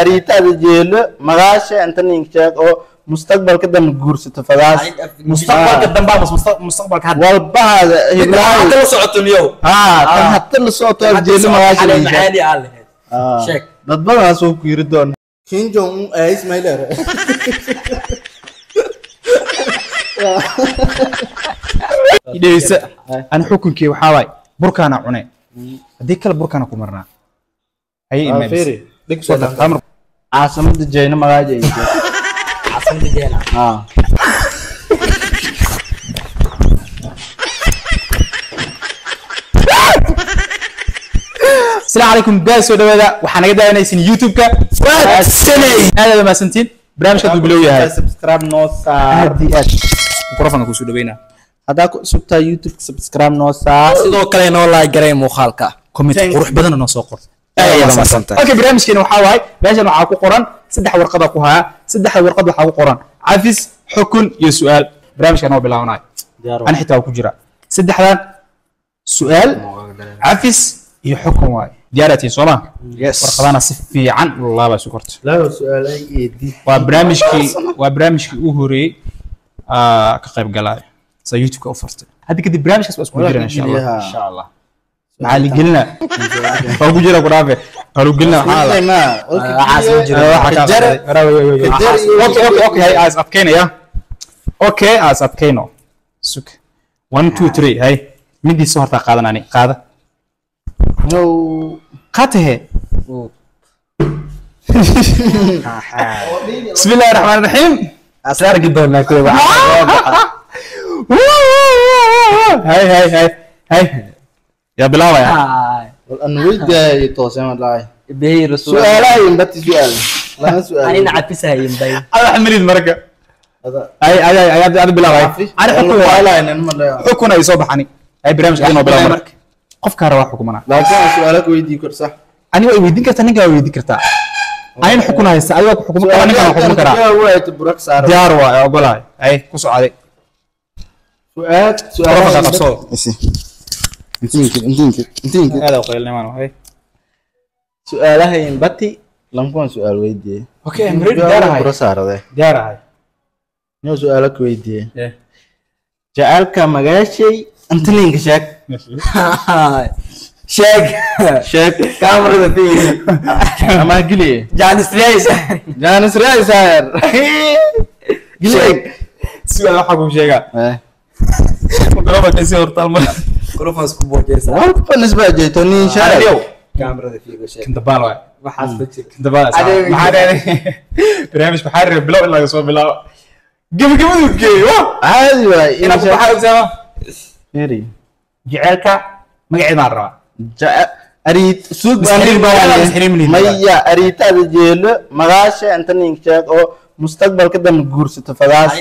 Ariitada jeelo magaasha inta ninka sheeg oo mustaqbalka dambe guursato fadaas. Mustaqbalka dambe ama mustaqbalka hadda? Walbahaada hiblaayo. Hadda la socoto niyow. Haa, tan hadda la socoto jeelo magaasha xalay ninka sheeg. Macaali aa lahayd. Sheeg. Dad badanaas oo ku yiri doon Kim Jong Un ee Ismail er. Dhegeysa, ani xukunkii waxaa waay burkaana cune, haddii kale burkaana ku marnaa. Haye, Ah, imaam. fiiri. Dhig soo dar tamar. Caasimada Jeyna magaasha ay sheeg. Caasimada Jeena. Haa. Asalaamu calaykum guys, soo dhawaada. Waxaa naga daawanaysin YouTube-ka. Sanay. Aad aad mahadsantiin. Barnaamijka hadduu bilow yahay, subscribe noo saar. Aad iyo aad mikrofonka kusoo dhaweynaa. Haddaa ku cusubtaa YouTube, subscribe noo saar. Sidoo kale noo like garay muuqaalka. Comment qurux badan noo soo qor. Aad ayaad mahadsantahay. Okay, barnaamijkeena waxaa waaye meeshan waxaa ku qoran saddex warqada ku haya. Saddexda warqad waxaa ku qoran cafis, xukun iyo su'aal. Barnaamijka noo bilaabanayo ani xitaa waa ku jira saddexdan su'aal, cafis iyo xukun waaye. Diyaaratiin sooma? Yes. Warqadana si fiican u laabaa sukorta. Laba su'aal ay eedi. Waa barnaamijkii ugu horeeyey ka qayb galaayo sa YouTube-ka u furtay. Hadda kadib barnaamijkaas waa isku jiraan, insha Allah. Insha Allah maxaa la gelinaa? Waa ku jira, ku dhaafe, waa lagu gelinaa. Waxaa la Waxaas ma jiro. Okay, hay, as adkeynaya. Okay, as adkeyno. Sug, 1 2 3. Hay, midiisa horta qaadan, ani qaada. No. Qaatahe. Bismi illaahi raxmaan raxiim. Asla arki doonaa kuwa waxa soo baxa. Hay hay hay hay, yaa bilaabaya? Haay. Wal an weydiiyay tooseen wallahi. Bey rasuul. Su'aalaha bati su'aal. Lama su'aal. Anina cafisahayin bay. Ada xamilid marka. Ay ay ay ay, ada bilaabaya. Ani xukun waay. Su'aalaha nan ma dhayo. Xukun ay soo baxani. Ay, barnaamijka inoo bilaabo marka. Qofka rabaa xukumana. Laakiin su'aalaha ku weydii kor sax. Ani waa weydiin kartaa, ninka waa weydiin kartaa. Anina xukun haysta, adiga ku xukumi karaa, ninkan waa xukumi karaa. Waa burak saar. Diyaar waa, ogolahay. Ay, ku socday. Su'aal Qofka su'aal. qabso. Isi. Intinki intinki intinki. Aad u qaylnimaan hay. Su'aalaha bati lamkuwan su'aal weydiiyay. Okay, I'm ready. Diyaar ahay. Burak saarade. Diyaar ahay. Noo su'aalo ku weydiiyay. Jacaylka magaashay inta ninka sheeg. Haay. Sheeg. Sheeg. Kaamarada fiiri. Ama geliye. Jaanis Reis. Jaanis Reisar. Sheeg. Su'aal waxaa kuu sheegaa. Mikrofonka si hortaal ma. Qurufas ku boojeysa. Walba nisba jeeto nin shalay. Adiyow. Kaamarada fiiri sheeg. Kindabaal waay. Waxaas ma jiro. Kindabaal. Maxaa dhahday? Barnaamijka waxaa rabay bilow in laga soo bilaabo. Gebagabadu geeyo. Wah! Caadi waay. Inaan ku baxaa ogsaama. Mary. Jaceylka magaceedaan rabaa. Ariit suug. Mis xiriir baa mis xiriir milihin. Maya, ariitada jeelo magaasha inta ninka sheeg oo mustaqbalka dambe guursato fadaas.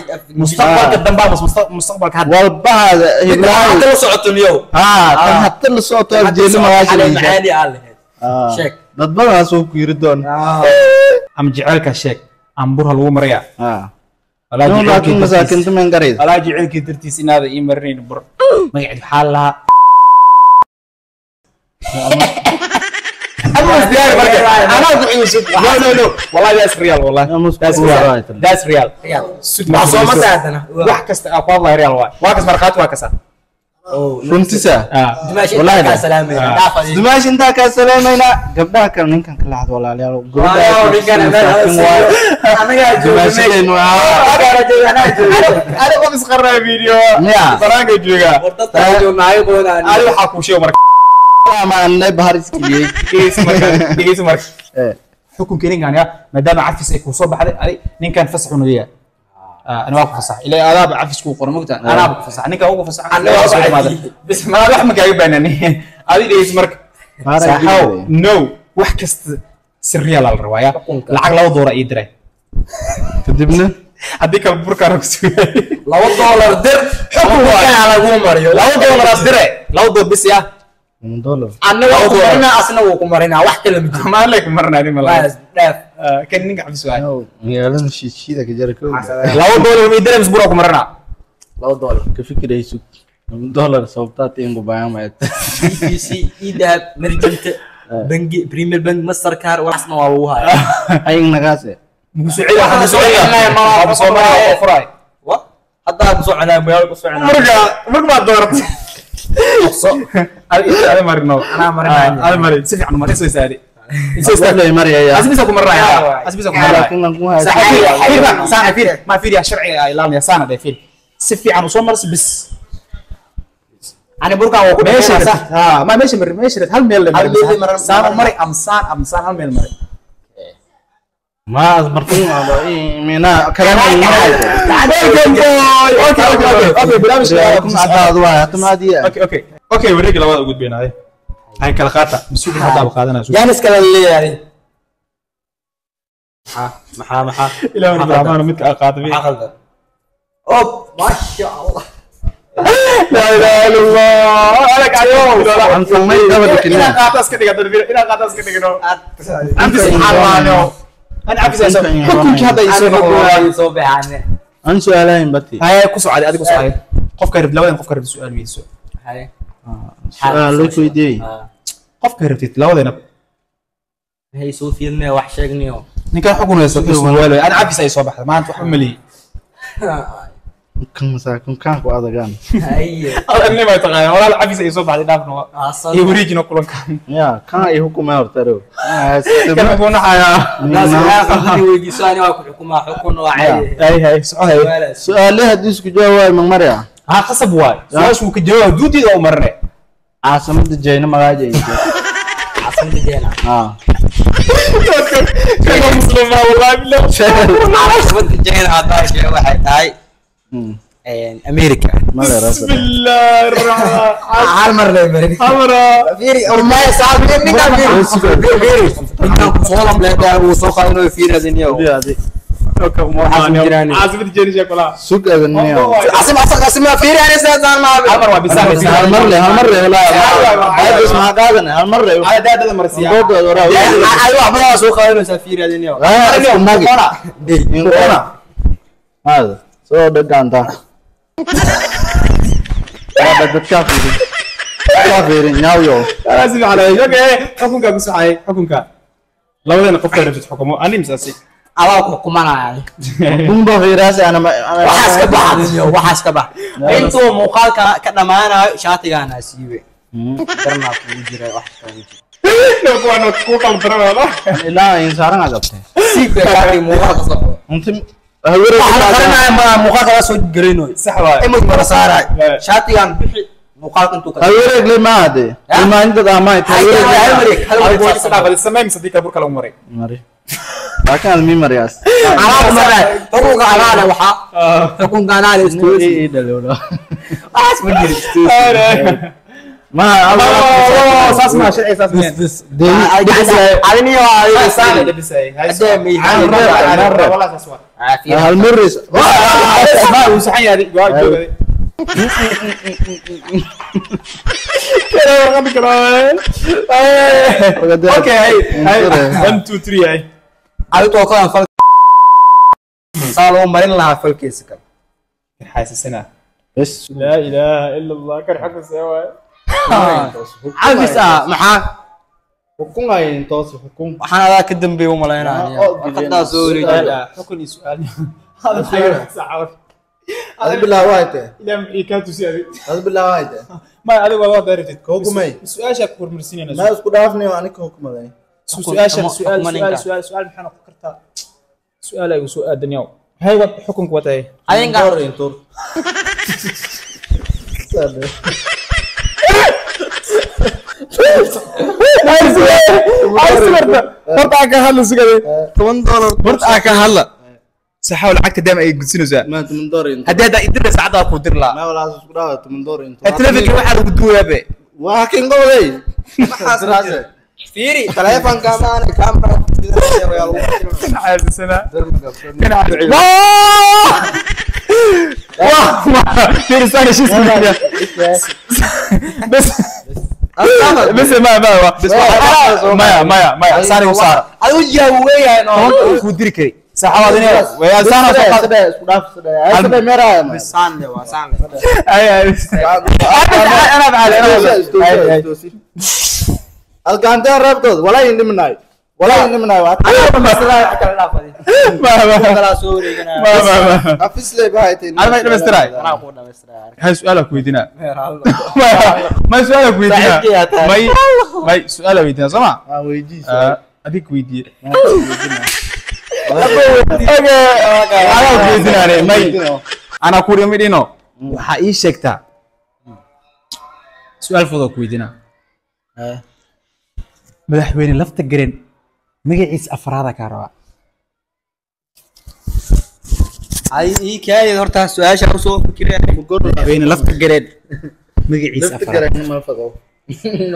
Mustaqbalka dambe ama mustaqbalka hadda? Walbahaada hiblaayo. Hadda la socoto niyow. Haa, tan hadda la socoto jeelo magaasha xalay ninka sheeg. Macaali aa lahayd. Sheeg. Dad badanaas oo ku yiri doon. Ama jaceylka sheeg ama burha lagu marayaa. Haa. Walaa No, jaceylkii laakiin dartiis. masaakiinta man gareyd. Walaa jaceylkii dartiis inaada ii marinayn bur. Magaceed waxaa la lahaa. أنا diyaar marka. Anaa ku xigayso. No, no, no. Wallahi that's real, wallahi. That's real. That's real. Real. Sug. Waa soo ma saadana. Wax kasta aan ku hadlayo real waay. Waa kas markhaati, waa kasa. Runtisa. Ah. Dimaash Wallahi intaa kaa daa. salaamaya. Ah. Dhaaf adiga. Dumaash intaa kaa salaamayna gabdhaha kale ninkan ka laxad walaalayaal. Waaw, ninkan meel hala siiyo. Anagaa jooga meesha. Dumaashadeen waa. Anagaa jooga, anaa jooga. Ani qof isqarnaa video. Miya? Banaanka joogaa. War dadka jooga naayo badan. Ani waxaa kuu sheego marka. Ama anay bahar iskiliyey. Dhegeysi marka. Dhegeysi marka. Eh. Xukunka ninkan ya maadaama cafis ay kuu soo baxday, adi ninkan fasax uu naga yahay. Ana waa ku fasax ilaa adaaba cafis kuu qoran mogta, anaaba ku fasax, ninkan ugu fasax. Anna waa soo ku dhamaada cafiyey. Bis ma wax ma kaaga baanani. Adi dhegeysi marka. Baara saaxaw geliye. No, wax kasta si real la rabaa ya. Xukunka. Lacag $2 ii diray. Kadibna haddii kale burkaan ku sugay. $2 dir. Xukun waay. Ninkan lagu mariyo. $2 aad dire, $2 bis ya. Dollar. Anna waa ku $2. marinaa, asna wuu ku marinaa, wax kale ma jiro. Ma leek marnaa ni malaa. Baas, dhaaf. Kan ninka cafis waay. No, magaalada shiishida ka jara kow. $2 ma ii diray mise buraa ku marinaa? $2. Ka fikirayso. $2 sababtaa tiin ku baahan mayd. EPC, e-dahab, marjinta. Bangi Premier Bank Mastercard waxna waa lagu hayaa. Ayig nagaase. Mugu soo celiya, waxaa soo celiya. Waa soo maraa oo furay. Wa hadda ku soo celaa meel ku soo celaa. Marka marka ma dooratay. So adi marino. Anaa marinaya. Adi marin si fiican marin soo saari. Soo maraya. Asbisa ku maraya. Asbisa ku maraya. Laakiin lan ku hayo. Saana fiir ma fiir ya sharciga ay ilaalinaya saana dhe fiir. Si fiican u soo marsi bis. Ani burka waa ku meesha sax. Ha ma meesha marin meesha hal meel le Hal meel le marin. Saan u mari amsaan amsaan hal meel mari. Ma asbartun mina kalan ma hayo. Boy. Okay okay okay okay barnaamijka Kun cadaad waa hatmaadiya. Okay okay okay wareeg labaad u gudbeenaay. Ay kala qaata masuul hadda ba qaadanaa. Yaanis kala leeyahay. Maxaa maxaa Ilaa Abdurrahmaan midka ay qaatay. Maxaa qaldan? Oh, ma sha Allah. La ilaha illa Allah. Alak ayo. Aan samay dabada Ina kaliya. qaata iska dhiga dalbiir ina qaata iska dhigno. Anfis xalaano. Ana afis ayso. Xukunki hadda isoo noqdo. Soo baxaan. Aan su'aalayn bati. Hay ku soo cadi adigu soo cadi. Qofka rib labadan qofka rib su'aal weydiiso. Hay. Su'aal loo weydiiyey. Qofka rabtid labadeena Hay soo fiirnay wax sheegnayo. Ninka xukun haysto ku su'aal ana afis ay soo baxday maanta wax ma maliy. Kan masaakin kan ku adagaan. Hay. Adna ma taqaan walaal afis ay soo baxday dhaafno. Iyo wareejino kulankan. Ya kan ay hukumay horta row. Kan ku naxaya. Naas waxaa qaldan weydiiso ani waa ku xukumaa xukun waa caadi. Hay hay soo hay. Su'aalaha haddii isku jawaab ma maraya. Ha qasab waay. Su'aashu ka jawaab duudiida u marnay. Caasimada Jeyna magaaja ay tahay. Caasimada Jeyna. Ah. Kana muslima wallahi billah. Caasimada Jeyna hadda shay waxay tahay America. Ma leeyahay. Bismillahir rahmaan. Hal mar leh marin. Amra. Fiiri wallahi saabi ninka fiiri. Ninka ku soo lamleedaa uu soo qaadanayo fiiradiniyo. Caasimada Jeyna sheekula. Sug adniyo. Asim asim asim fiiri ani sidaan ma. Hal mar waa bisaa. Hal mar leh hal mar leh la. Baadis ma qaadan hal mar leh. Hada daadada marsiya. Dood waraa. Ay wax badan soo qaadanaysa fiiradiniyo. Ah, isku magi. Inqona. Hada soo dhagaanta. Waa dadka fiirin. Ka fiirin nyaayo. Aasi calay. Okay, xukunka ku saxay, xukunka. Labadeena qofka rabtid xukumo, ani misaasi. Adaa ku xukumanaya. Bumba fiiraas ana Waxaas ka baxdiyo, waxaas ka bax. Intuu muuqaalka ka dhamaanayo shaatigaana siiwe. Darna ku jira wax ka jira. No kuwa no ku kala daranada. Ilaa in saaran agabtay. Siiwe shaati muuqaalka soo. Intii hawere Waxaan ma muuqaalka la soo gareynayo. Sax waay. Imid mara saaray. Shaatigan bixi muuqaalka intuu ka. Hawere le ma hade. Ilma inta ma ay Hal hawere. wareeg, hal Adigu wareeg. waa isla samay mise dika burka lagu maray. Mari. Laakiin aad mii mariyaas. Alaab maray. Xukunka alaale waxa. Xukunka alaale isku. Ii dhaloolo. Waxaas ma jiro. Ma saas ma sharci saas ma. Bas Adiniyo Saas la dhisay. Walaa saas waa. hal maris. Ma uu saxan yahay waa joogay. Kala warqad kala. Okay, hey. 1 2 3 hey. Adigu waa kan fal. Saa loo marin lahaa falkiisa kale. Xaasisana. Bas La ilaha illa Allah kar xaq sawa. Cafis ah maxaa xukun ay intoos xukun. Waxaan adaa ka dambeeyo u malaynaya. Warqadaa soo wareejiyay. Xukun iyo su'aal. Hada xaga saxaaf. Hada bilaa waayte. Ilaa maxay ka tusi adi. Hada bilaa waayte. Ma adigu waa daartid. Hukumay. Su'aasha ku hormarsinayna. Ma isku dhaafnayo aniga hukumaday. Su'aasha su'aal su'aal su'aal su'aal maxaa noqon kartaa? Su'aal ay soo aadan yaw. Hay wad xukunku watay. Adinka intoor. Horta aan ka hadla sugay. $10 Horta aan ka hadla. Saxaw lacagta daam ay gudsinaysaa. Ma $10 intoor. Haddii hadda idirna saacada ku dir laa. Ma walaas isku dhaafa $10 intoor. Telefonka waxaa lagu duuyaa be. Waa kin qoday. Maxaa fiiri telefonka maana camera Xaasisana. Kana Wah, fiiri saan heshiis ku jira. Bas بس ما ما بس ما ما ما ساري وسارة. Adigu jiraa wuu leeyahay no. Tobanka ku diri kari. Saxaabadina way saana soo qaad. Isku dhaaf sadhe. Meeraaya ma. Saan le waa saan le. Ay ay. Ana بعد انا. Algaanteen reebtood walaa indhiminaay walaa indhiminaay waa kala soo wareeganaa. Ma afisle baa tay. Ana ma dhammaystiray? Anaa ku dhammaystiray. Hay su'aal ku weydiinaa. Ma su'aal ku weydiinaa. Saaxiibkay aa tahay. May su'aal weydiinaa soo ma? Ah, weydiis. Adig weydiiye. Okay, anaa ku weydiinaane may anaa ku dhimi dhino. Waxaa ii sheegtaa su'aal fudud oo ku weydiinaa. Madaxweyne lafta garen magaciisa afraada kaa rabaa. Ay ii kaayad horta su'aasha u soo fikiraya. Madaxweyne lafta garen magaciisa lafta afraad. garan ma faqo.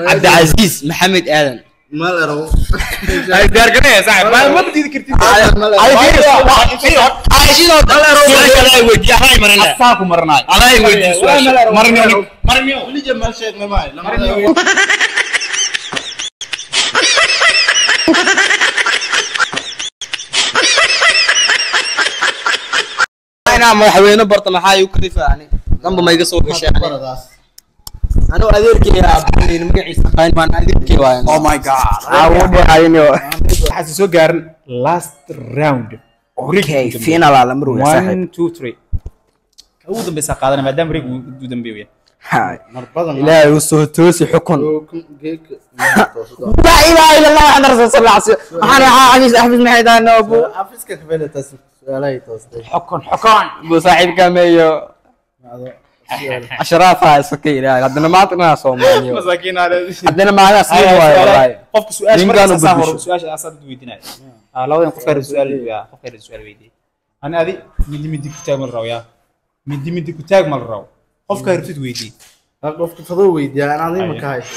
Cabdicasiis Maxamed Aadan. Ma la rabo. Ay diyaar garaya saaxiib, ma diidi kartid. Ma la Asaa ku maranaay. Marniyo marniyo. Weliga ma sheegna maay. Inaa madaxweyne barta maxaa igu kalifa ani damba ma iga soo gashay ani. Baradaas. Anuu adeerkay aqoonin magaciisa qaan maan adeerkay waayan. Oh my God. Awoodahaynyo. Waxaa soo gaarin last round. Okay, final ala marwe saaxiib. 1 2 3. Ka ugu dambeysa qaadana maadaama rig uu dambeeyo. Hay. Mar badan. Ilaahay u soo toosi xukun. Geek. La ilaha illa Allah waxaan rasuul sallallahu alayhi wasallam. Waxaan xafiis xafiis maxay tahay abu. Afiska ka feletaas su'aalahay toostay. Xukun xukun. Bu saaxiibka meeyo. Ashraafa iska ilaahay. Haddana maanta inaa Soomaaliyo. Masaakiin ale. Haddana maanta sii waayo wallahi. Qofka su'aasha Ninkaan markaas u asaa hor bedesho. su'aasha asaa dad weydiinaya. Ah, labadan qof ka su'aal yaa qof ka su'aal weydiiyay. Ani adi midi midi ku taag ma la rabo yaa. Midi midi ku taag ma la rabo. Qofka rabtid weydii. Qofka fadoo weydiiyaa aan adiga ma ka hayso.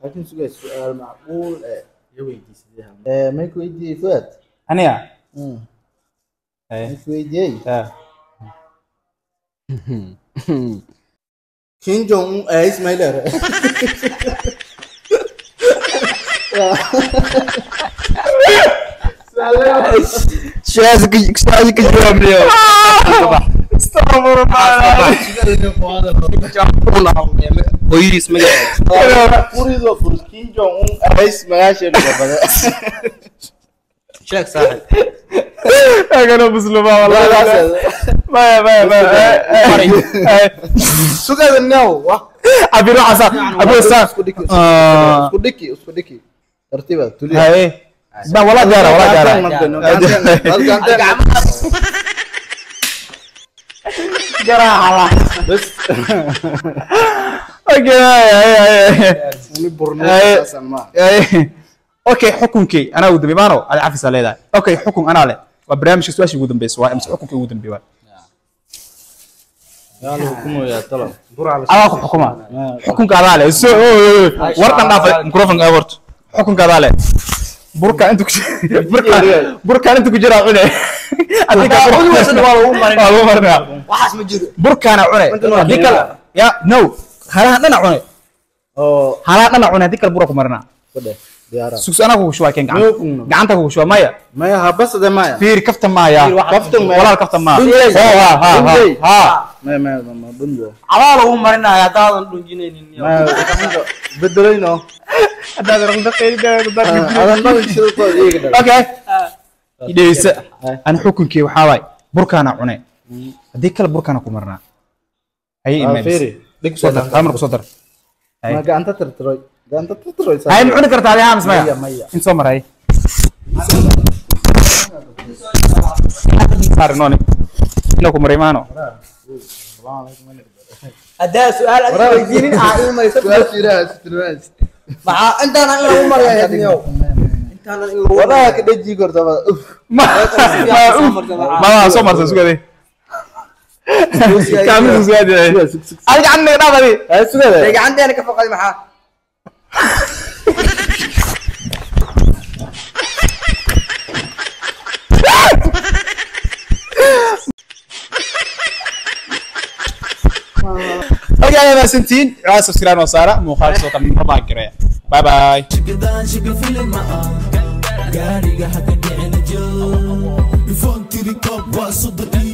Laakiin sugay su'aal macquul eh iyo weydiisadii. May ku weydiiyey Fuad? Aniga? May ku weydiiyey? Ah. Kim Jong Un ee Ismail ere. Su'aasha ka su'aasha ka jawaabnayo. Hooyadiis magaceeda. Furido fur Kim Jong Un ee Ismail badan. Sheeg saaxiib. Agana muslima wallahi. Maya maya maya. Sugada now wah. Abi ruux asa abi sa. Isku dhiki. Isku dhiki isku dhiki. Tartiiba tuliya. Haye. Ba wala gaara wala gaara. Garaaca. Bas. Okay, haye haye. Ni burno saasan ma. Okay, xukunkii anaa ugu dambeeyay maano adi cafis aa leedahay. Okay, xukun anaa leh. Waa barnaamijka su'aasha ugu dambeysay waa imse xukunkii ugu dambeeyay waa. Yaa la hukumayaa talo. Adaa ku xukuma. Xukunka adaa leh. Soo warqan dhaafay microphone aborto. Xukunka adaa leh. Burka inta ku burka burka inta ku jira cune. Adiga waa lagu marin. Waa lagu marinaa. Waxaas ma jiro. Burkaana cune. Haddii kale ya no halaha dhana cune. Oo Halaha dhana cune haddii kale bura ku marinaa. fadhe diyaara. Sugso anaa kugu shubaa keen gacanta. No. Gacanta kugu shubaa maya. Maya ha basade maya. Fiiri kaftan maaya. Kaftan maya. Walaal kaftan maa. Dhunjey. Ha ha ha Dhunjey. ha. Maya maya ma dhunjo. Adaa lagu marinaya haddaadan dhunjinaynin. Maya bedelayno. Haddaad rabto qeyb Adan dhalin sidoo iiga dhal. Okay. Idheysa. Ani xukunkii waxaa waay burkaana cune. Haddii kale burkaana ku marnaa. Haye imaan. Fiiri. Dhig Soo dar. Hal mar ku soo dar. Ma gacanta tirtiroy. Gacanta tirtiroy. Haye ma cuni kartaa adiga haa maya. Maya maya. In soo maray. Saar nooni. Ina ku maray maano. Haddaa su'aal adiga weydiinin aa ii mariso. Su'aasha ilaahay sitirwaas. Maxaa intaanan in lagu mariyaa hedniyow. Intaanan in lagu Walaha ka dhaji korta ba. Ma ma soo martay sugade. Kaamil sugade. Adiga canniga dhaaf adi. Ay sugade. Gacanteena ka foqay maxaa? Okay, ayaa mahadsantihiin. Waa subscribe noo saara muuqaalka soo kale rabaa gareeya. Bye bye. Shakadan shaka filin ma ah gaariga ha ka dhicin joog. Iphone tiri koob waa 35.